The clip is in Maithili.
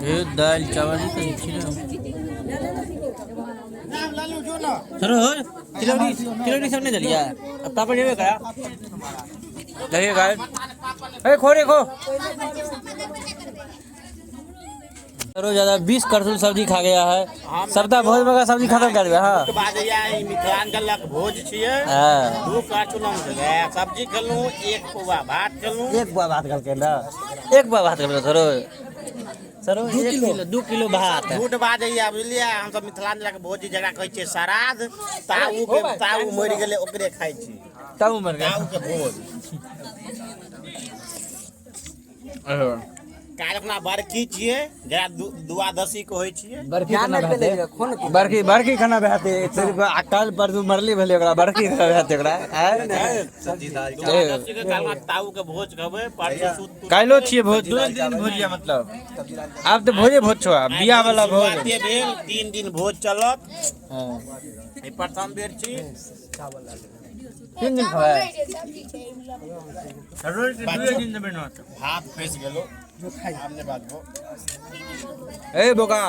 हे दालि चावल ई कथी छियै? चलो हो, तिलौरी तिलौरी सब नहीं दलिया। अब पापड़ लेबे करा। देखिए गाइस, ए खो रे खो। सरो ज्यादा 20 करछुल सब्जी खा गया है। सबटा भोज में का सब्जी खत्म कर देबे। हाँ। बाजैया ई मिथिलांचलक भोज छियै। हाँ। दू करछुल हम खेलहुँ, सब्जी खेलहुँ, एक पौआ भात खेलहुँ। एक पौआ भात खेलकै ना, एक पौआ भात खेलकै सरो। सरो 1 किलो 2 किलो भात। झूठ बाजैया बुझलियै। हमसब मिथिलांचलक भोज जकरा कहै छियै श्राद्ध, ताऊ के ताऊ मरि गेलै ओकरे खाइ छी। ताऊ मरि गेलै। ताऊ के भोज। काल्हि अपना बरखी छियै, जकरा द्वादशी कहै छियै। बरखी खाना भेटै, बरखी बरखी खाना भेटै सिर्फ। आ काल्हि परसू मरली भेलै ओकरा, बरखी खाना भेटै ओकरा। द्वादशी के काल्हि अपना ताऊ के भोज खेबै, परसू सूत काल्हिो छियै भोज, 2 दिन भोज यऽ मतलब। आब तऽ भोजे भोज छौ, आब बियाह वाला भोज। शुरुआते भेल, 3 दिन भोज चलत। हँ। ई प्रथम बेर छी। 3 दिन खबै रोज, 2 दिन देबै नोत। भात फँसि गेलो, आब नहि बाजबो। ए बोका।